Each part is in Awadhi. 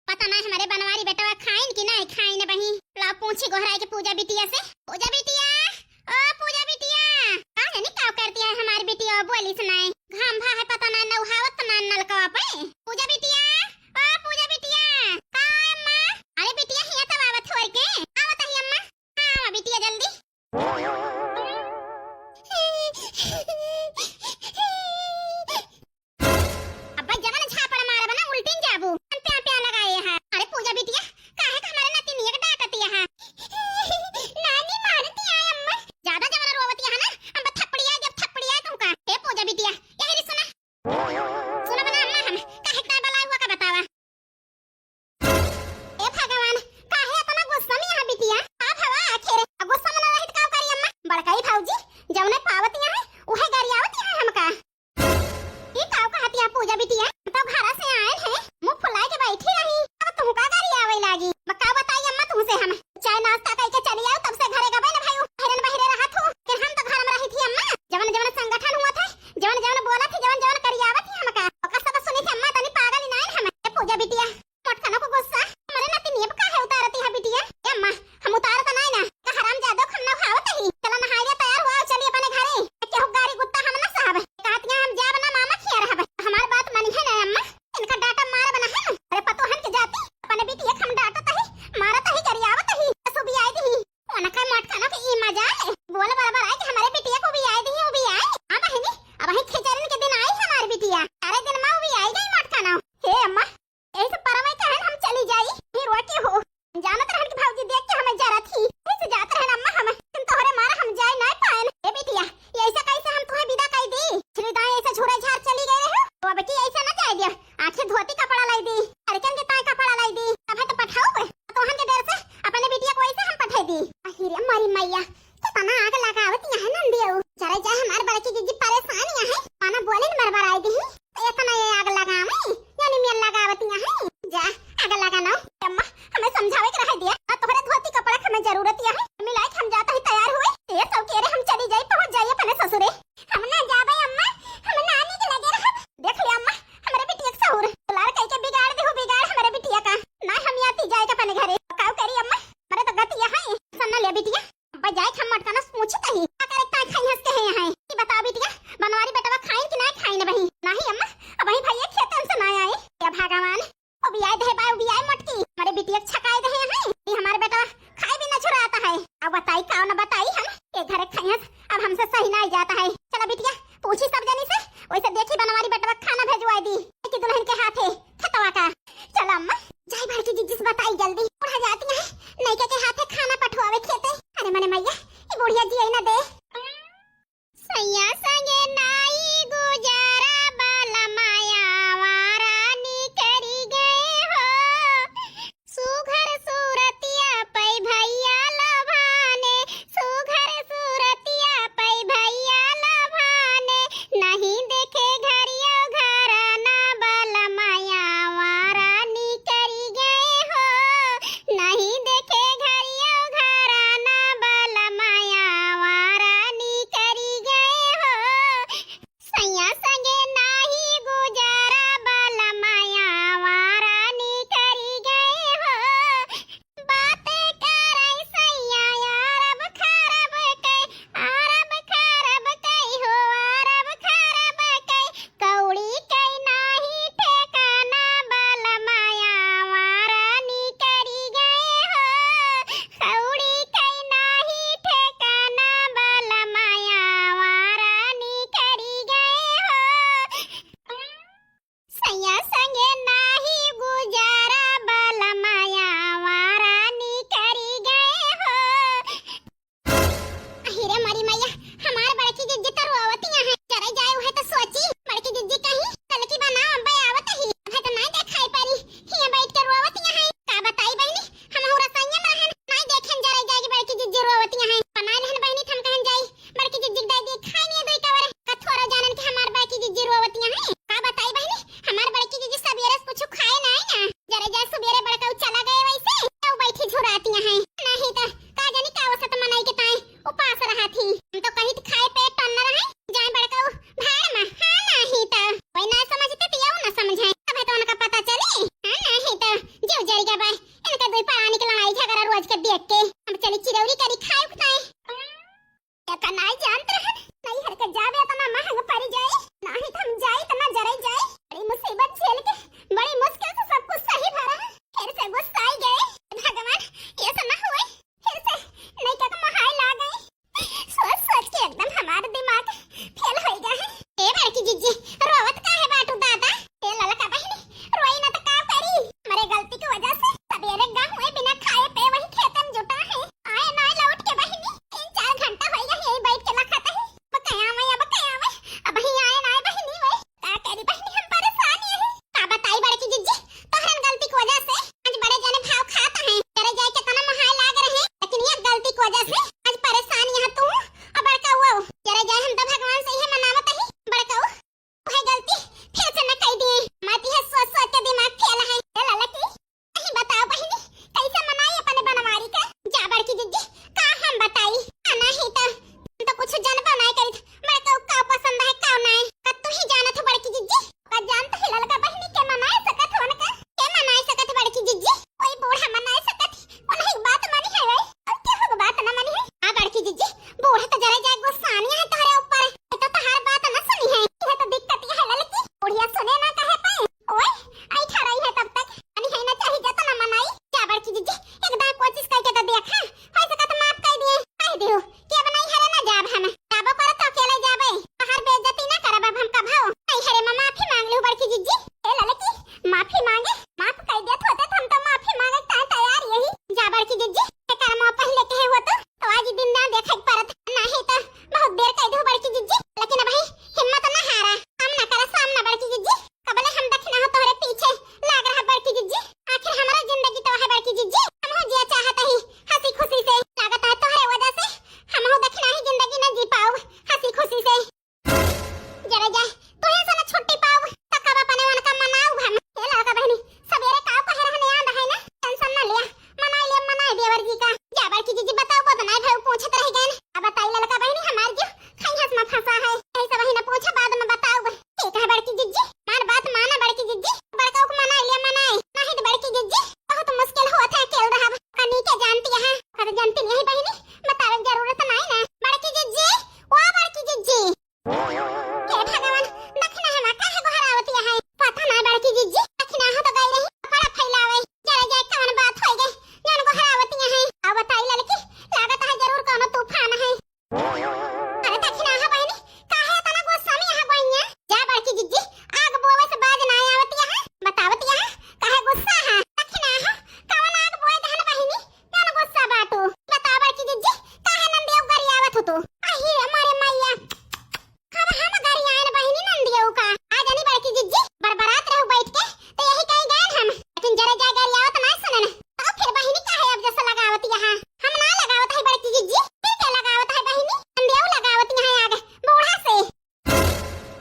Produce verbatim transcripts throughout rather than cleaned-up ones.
पता नाहीं हमरे बनवारी बेटवा खाइन कि नाहीं खाइन बही। लाओ पूछी गोहराई के पूजा बिटिया से। पूजा बिटिया, ओ पूजा बिटिया, का जानी का करती है हमारी बिटिया, बोलिस नाहीं। घाम भा है पता नाहीं नउहावत नाहीं नलकवा पे। पूजा बिटिया, ओ पूजा बिटिया, का अम्मा? अरे बिटिया हिया तब आवत होर के, आवत ही अम्मा। हाँ, आवा बिटिया जल्दी। अब्बा जवन झापड़ मारब ना उल्टिन जाबू। हम प्या प्या लगाए हा। अरे पूजा बिटिया, काहे का हमारे नतिनिया के डांटतिया हा? नानी मारतिया है अम्मा। ज्यादा जवन रोवतिया है ना, हम थप्पड़िया जब थप्पड़िया तुमका। हे पूजा बिटिया, यही रे सुना। सुना बना अम्मा हम, काहे का बलाए हुआ का बतावा। ए भगवान, काहे इतना गुस्सा में यहाँ बिटिया? का भवा आखिर? आ गुस्सा में ना रहित का करी अम्मा? बड़काई भौजी, जौने पावत यहाँ है, उहे गरियावत यहाँ हमका। ई का कहत यहाँ पूजा बिटिया? तो घरा से आयल है, मुंह फुलाए के बैठी रही, अब तुहका गरियावे लागी। बका बताई अम्मा तुहसे हम, चाय नाश्ता कइके चली आउ, तब से घरे गबे न भयू, बहिरन बहिरे रहत हूँ, कि हम तो घर में रही थी अम्मा, जवन जवन संगठन हुआ था, जवन जवन बोला थी, जवन जवन करियावत थी हमका, ओकर सब सुनी थी अम्मा, तनी पागल ही नाइन हम। ए पूजा बिटिया, मोटकनो को गुस्सा हमरे नतिनिया पे काहे उतारती है बिटिया? ए अम्मा, हम उतारत नाई ना, का हराम जादो हम ना खावत ही। चला नहाई ले, तैयार हुआ, चली अपने घरे, केहू गारी गुत्ता हम ना सहब। कहत यहाँ हम जाब ना मामा खिया रहब, हमार बात मानी है ना अम्मा, इनका डांटा मारब ना हम। अरे पतोहन के जाती, अपने बिटिया के हम डांटत ही, मारत ही, गरियावत ही, बस उबियाई दी। उनका मोटकनो के ई मजाल, बोल बराबर आए कि हमारे बिटिया को उबियाई दी, उबियाई। हाँ बहिनी, अब ही खिचड़न के दिन आई हमारी बिटिया, सारे दिन में उबियाई गई मोटकनो। हे अम्मा, यही से परवे कहन हम चली जाई, फिर रोटी हो। जानत रहन कि भौजी देख के हमें जरत ही, यही से जात रहन अम्मा हम, तुम तोहरे मारा हम जाए ना पाएन। ए बिटिया, ये ऐसा कैसे हम तुम्हें विदा कर दी? पिछली दाएं ऐसे झूरे झार चली गए रहे, तो अब की ऐसे ना जाए दिया। आखिर धोती कपड़ा लाई दी, अरे कन के ताए कपड़ा लाई दी, तब है तो पठाओ बे। तोहन के डर से अपने बिटिया को ऐसे हम पठा दी। अहिरे मारी मैया, कितना आग लगावत यहाँ नंदियो। जरा जा हमार बड़की जीजी परेशान यहाँ है, माना बोले न बरबर आई दी। इतना ये आग लगावे, यानी मेल लगावत यहाँ है। जा, आग लगा ना। अम्मा, हमें समझावे के रह दिया। आ तोहरे धोती कपड़ा के हमें जरूरत यहाँ है। मिलाई के हम जाता ही तैयार हुए। ये सब के रे हम चली जाई, पहुँच जाई अपने ससुरे। हम ना जाबे अम्मा, हम नानी के लगे रहब। देख ले अम्मा, हमरे बिटिया के सहूर। दुलार कह के बिगाड़ देहु बिगाड़ हमरे बिटिया का। ना हम याती जाए के अपने घरे। काऊ करी अम्मा, हमरे तो गति यहाँ है। सुन ना ले बिटिया, अब जाए के हम मोटकना से पूछी तही। का करे ताई खाई हंस के है यहाँ? ई बताओ बिटिया, बनवारी बेटवा खाइन कि ना खाइन बही? नहीं अम्मा, अब वही भैया खेतन से ना आए। या भगवान, उबियाए दे बा, उबियाए मोटकी, हमरे बिटिया के छकाए दे हैं। ई हमार बेटा खाए भी ना छुड़ाता है। अब बताई का ना बताई हम, ए घरे खइहस, अब हमसे सही ना जाता है। चला बिटिया, पूछी सब जनी से, वैसे देखी बनवारी बेटवा खाना भेजवाए दी कि दुल्हन के हाथे खेतवा का। चला अम्मा, जाई बड़की जीजी से बताई जल्दी, बुढ़ा जाती है, नैके के हाथे खाना पठवावे खेते। अरे मने मैया, ई बुढ़िया जी आई ना दे। सैया संगे नाई गुजारा, बाला माया वारा निकरी गए हो। सुघर सूरतिया पै भैया लभाने, सुघर सूरतिया पै भैया लभाने, नहीं देखे घरियो घराना, बाला माया वारा निकरी गए हो। जरिगा बा, इनका दुई परानी के लड़ाई झगड़ा रोज के देख के। हम चली चिरौरी करी खाए उखताए। एतना नाई जानत रहन, नैहर के जाबे एतना महंग पड़ी जाई, नाही त हम जाई त ना जरे जाई। बड़ी मुसीबत झेल के, बड़ी मुश्किल से सब कुछ सही भरा है। फिर से गुस्साई गए। भगवान, ये सब ना हुए, फिर से नैका के महाई लाग गई। सोच सोच के एकदम हमार दिमाग फेल होई गया है। ए बड़की जिज्जी, रोवत काहे बाटू दादा? ए ललका बहिनी, रोई ना त का करी? हमरे गलती के वजह से सबेरे गाँव हुए बिना खाए पे वही खेते में जुटा है। आए ना लौट के बहिनी, तीन चार घंटा होई गया यही बैठ के लखत है। अब कया आवे, अब कया आवे, अब ही आए ना बहिनी वे। का करी बहिनी, हम परेशान यही। का बताई बड़की जिज्जी, तोहरन गलती के वजह से आज बड़े जने भाव खात हैं। जरे जाए के तना महाय लाग रहे, लेकिन ये गलती के वजह से आज परेशान यहाँ तू और बड़का वो। जरे जाए हम तो भगवान से ये मनावत ही बड़का वो, वह गलती फिर से न कह दिए। माती है सोच सोच के दिमाग फेल है। ए ललकी, नहीं बताओ बहिनी, कैसे मनाई अपने बनवारी का? जा बड़की जिज्जी, का हम बताई? आ, नहीं तो, हम तो कुछ जनबो नहीं करी। बड़का वो का पसंद है, का नहीं, का तू ही जानत हो बड़की जिज्जी। का जानत है ललका बहिनी के मनाए सकत हो उनका? के मनाए सकत बड़की जिज्जी? कोई बूढ़ा मनाए सकत, उन्हीं बात मानी है भाई। और क्या हो बात ना मानी है? हाँ बड़की जिज्जी, बूढ़ा तो जरा जाए गुस्सानी है तोहरे ऊपर। ये तो तोहार बात ना सुनी है। यह तो दिक्कत ये है ललकी, बुढ़िया सुने ना कहे पाए। ओए, आई ठहराई है तब तक। मानी है ना चाही जा तो ना मनाई। जा बड़की जिज्जी, एक दाए कोशिश करके तो देखा। हो सकत माफ कर दिए। कह दियो कि अब नहीं हरे ना जाब हम। जाबो करे तो अकेले जाबे। बाहर बेइज्जती ना करब अब हम कभो। नहीं हरे में माफी मांग लियो बड़की जिज्जी। ए ललकी, माफी मांगे? माफ कर देत होते तो हम तो माफी मांगे ताए तैयार यही। जा बड़की जिज्जी, ए कर्मा पहले कहे हो तो, तो आज दिन ना देखे के परत। नहीं तो बहुत देर कह दो बड़की जिज्जी, लेकिन अब ही हिम्मत ना हारा। हम ना करे सामना बड़की जिज्जी। कबले हम दखिना हो तोहरे पीछे लाग रहा बड़की जिज्जी। आखिर हमारा जिंदगी तो है बड़की जिज्जी, हम हो जिया चाहत ही हंसी खुशी से। लागत है तोहरे वजह से हम हो दखिना ही जिंदगी न जी पाओ हंसी खुशी से। जरा जा, तू ही से न छुट्टी पाओ, त कब अपने मन का मनाओ हम। ए ललका बहिनी, सबेरे काव कहे रहने याद है ना, टेंशन न लिया, मनाई लिया, मनाई देवर जी का। जा बड़की जिज्जी बताओ, बहुत नाई भाई पूछत रह गए। अब बताई ललका बहिनी, हमार जो खैहस में फंसा है, यही सब ही न पूछा, बाद में बताओ। ठीक है बड़की जिज्जी, मान बात माना बड़की जिज्जी, बड़का को मनाई लिया, मनाई। नहीं तो बड़की जिज्जी, बहुत मुश्किल होत है अकेल रहब। कनी के जानती है, अरे जानती नहीं बहिनी, बतावे की जरूरत नहीं ना। बड़की जिज्जी, ओ बड़की जिज्जी। हे भगवान, दखिना हमा काहे गोहरावतिया है? पता ना बड़की जिज्जी, दखिना हो तो गई रही, कपड़ा फैलावे। जरा जाए कवन बात होई गई, जौन गोहरावतिया है। अब बताई ललकी, लागत है जरूर कौनो तूफान है। अरे दखिना हो बहिनी, काहे इतना गुस्सा में यहाँ बहिनिया? जा बड़की जिज्जी, आग बोवे से बाज ना आवतिया है, बतावतिया है, काहे गुस्सा है? दखिना हो, कवन आग बोए दहन बहिनी? कौन गुस्सा बाटू? बता बड़की जिज्जी, काहे नंदियो गरियावत हो तू? अही रे मोरे मैया, कब हम गरियान बहिनी नंदियो का? आ जानी बड़की जिज्जी, बरबरात रहू बैठ के, तो यही कहीं गए हम। लेकिन जरे जा गरियावत ना सुनन। तो फिर बहिनी काहे अब जैसे लगावत यहाँ? हम ना लगावत है बड़की जिज्जी, फिर क्या लगावत है बहिनी? नंदियो लगावत यहाँ आग बूढ़ा से।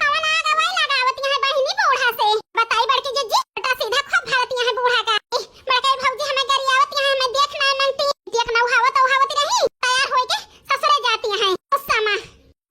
कवन आग वही लगावत यहाँ बहिनी बूढ़ा से? बताई बड़की जिज्जी, उल्टा सीधा खूब भरत यहाँ बूढ़ा का। ए, बड़काई भौजी हमें गरियावत यहाँ हमें देख ना मांगती, देख ना उहावत उहावत रही, तैयार होई के ससुरे जाती हैं। गुस्सा में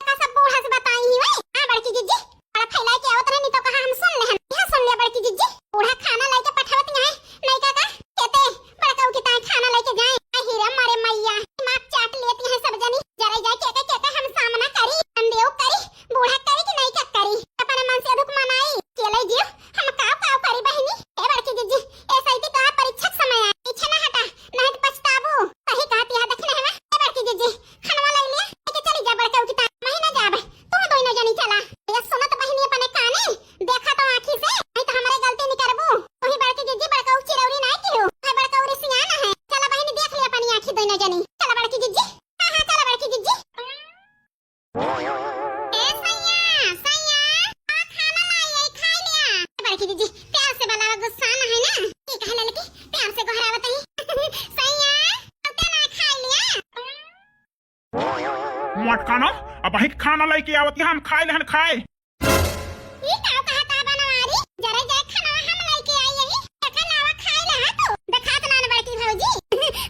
का सब बूढ़ा से बताई ही वही। हाँ बड़की जिज्जी, बड़ा फैला के आवत रहनी तो कहा हम सुन ले हम। यह सुन लिया बड़की जिज्जी, बूढ़ा खाना लेके पठावत यहाँ, नहीं का का? कहते बड़काऊ की ताई खाना लेके जाए। अही रे मारे मैया, दिमाग चाट लेती है सब जनी। जरा जाए के के के हम सामना करी, हम देव करी, बूढ़ा करी कि नहीं का करी? अपने मन से दुख मनाई। चले जियो, हम काव काव करी बहिनी। ए बड़की जिज्जी, ऐसा ही तो तोहार परीक्षा के समय है, पीछे ना हटा, नहीं तो पछताबू। सही कहती है दखिना है। ए बड़की जिज्जी, खानवा ले लिया, लेके चली जा बड़काऊ की ताई। मैं ना जाब, तू दोनों जनी चला। ये सुनत बहिनी अपने काने, देखा तो आँखी से, नहीं तो हमारे गलती नहीं करबू। वही बड़की जिज्जी बड़काऊ चिरौरी नहीं की हो, है बड़काऊ रिसियाना है। चला बहिनी देख लिया अपनी आँखी दोनों जनी। चला बड़की जिज्जी, हाँ, हाँ, चला बड़की जिज्जी। ए सैया, सैया, आ खाना लाई, आई खाई लिया। बड़की जिज्जी, प्यार से बुलावा, गुस्सा ना है ना? ये कहे ललकी, प्यार से गोहरावत ही। सैया, आते ना खाई लिया। मटकाना, अब वही खाना लेके आवत ही, हम खाए लेहन खाए। ई का कहता बनवारी? जरे जाए खाना हम लेके आई यही। एकर अलावा खाए ले हा तू? देखात ना न बड़की भौजी।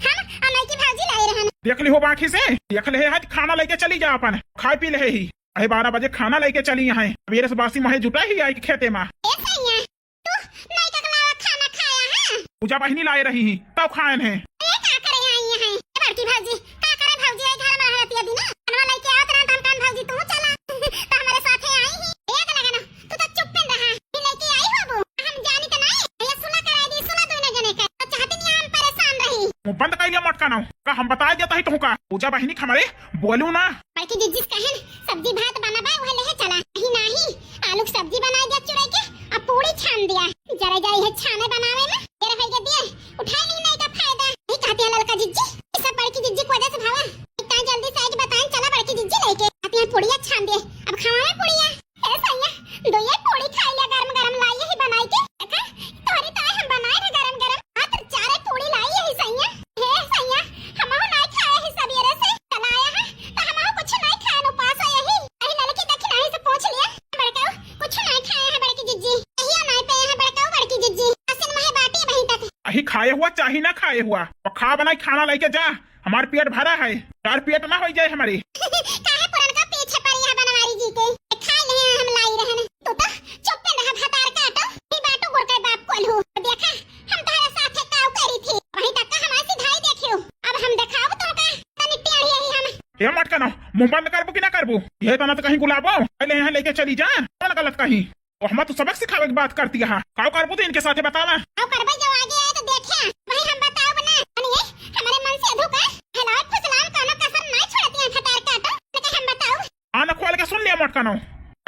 हम अनई की भौजी लाई रहन। देख ली हो बाँखी से? देख ले है, खाना लेके चली जा अपन। खाए पी ले ही। अरे बारह बजे खाना लेके चली यहाँ। अब ये रस बासी महे जुटा ही आई खेते में। ए सैया, तू नहीं का अलावा खाना खाया है? पूजा बहिनी लाए रही ही, तब खाएन है। ए, का करे आई हैं? ए, बड़की भौजी, का करे भौजी, आई घर में रहती है दिन। खानवा लेके आवत रहा, हम कहन भौजी, तू चला। तो हमारे साथे आई ही। एक लगे ना, तू तो चुप्पे रहा। ई लेके आई होबू। हम जानी तो नहीं। ये सुलह कराई दी, सुलह दोनों जने के। तो चाहती नहीं हम परेशान रही। मुंह बंद कर लिया मटका ना। का हम बताए देता ही तुहका। पूजा बहिनी के हमरे बोलू ना। बड़की जिज्जी से कहन, सब्जी भात बनाबा, वह लेहे चला। नहीं, नहीं, आलू के सब्जी बनाई दिया चुरई के, अब पूड़ी छान दिया। जरा जाई है छाने बनावे में, देर होई के दिए, उठाई नहीं, नहीं का फायदा। नहीं कहती है ललका जिज्जी, ये सब बड़की जिज्जी की वजह से भावा। इतना जल्दी से आके बताएं, चला बड़की जिज्जी लेके। कहती है पूड़िया छान दिए, अब खावा में पूड़िया। हे सैया, दो ये पूड़ी खाई लिया गरम गरम लाई ही बनाई के। देखा, तोहरी ताई हम बनाए रहे गरम गरम। हाँ, तो चारे पूड़ी लाई ही सैया। हे सैया, हमहू नाई खाए ही सबेरे से। चला आया है, तो हमहू कुछ नाई खाए, उपास है यही। अरे ललकी देखी नाही से पूछ लिया। बड़काऊ, कुछ नाई खाए हैं बड़की जिज्जी। कहिया नाई पे हैं बड़काऊ बड़की जिज्जी। असिन महे बाटी वहीं तक। अही खाए हुआ चाही ना खाए हुआ, और खा बनाई खाना लेके जा। हमार पेट भरा है, चार पेट ना होई जाए हमारे। काहे पुरनका पीछे पड़ी है बनवारी जी के? खाए नहीं हम लाई रहन। तू तो चुप्पे रहा भतार काटो। ही बाटू गुड़ के बाप कोल्हू। देखा, हम तोहरे साथे काऊ करी थी। वहीं तक का हमारे सिधाई देखियो। अब हम देखाओ तुमका। तनी टेढ़ी यही हम। ये मटका ना, मुंह बंद करबू कि ना करबू? ये तना तो कहीं गुलाबो, पहले यहाँ लेके चली जा। कौन गलत कहीं? ओ, हम तो सबक सिखावे की बात करती है। काऊ करबू तो इनके साथे बतावा। काऊ करबे जो आगे आए तो देखिया, वही हम बताओ ना। अरे, हमारे मन से अधू का हलाल फुसलाल कोनो कसर नहीं छोड़ती है भतार काटो। लेकिन हम बताओ। कान खोल के सुन लिया मोटकनो,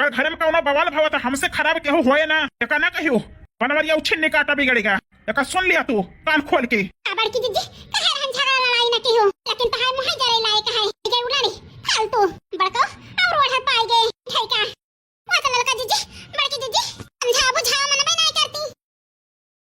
अगर घर में कौनो बवाल भवा तो हमसे खराब केहू होए ना, एका ना कहियो, बनवरिया उछिन्नी काटा बिगड़ेगा। एका सुन लिया तू कान खोल के। आ बड़की जिज्जी, कहे रहन झगड़ा लड़ाई ना किहो, लेकिन तहार मुँह जरे लायक है, ये उलाड़ी फालतू। बड़को और ओढ़त पाई गए, ठीक है। वो तो ललका जिज्जी, बड़की जिज्जी, समझा बुझा मन में नहीं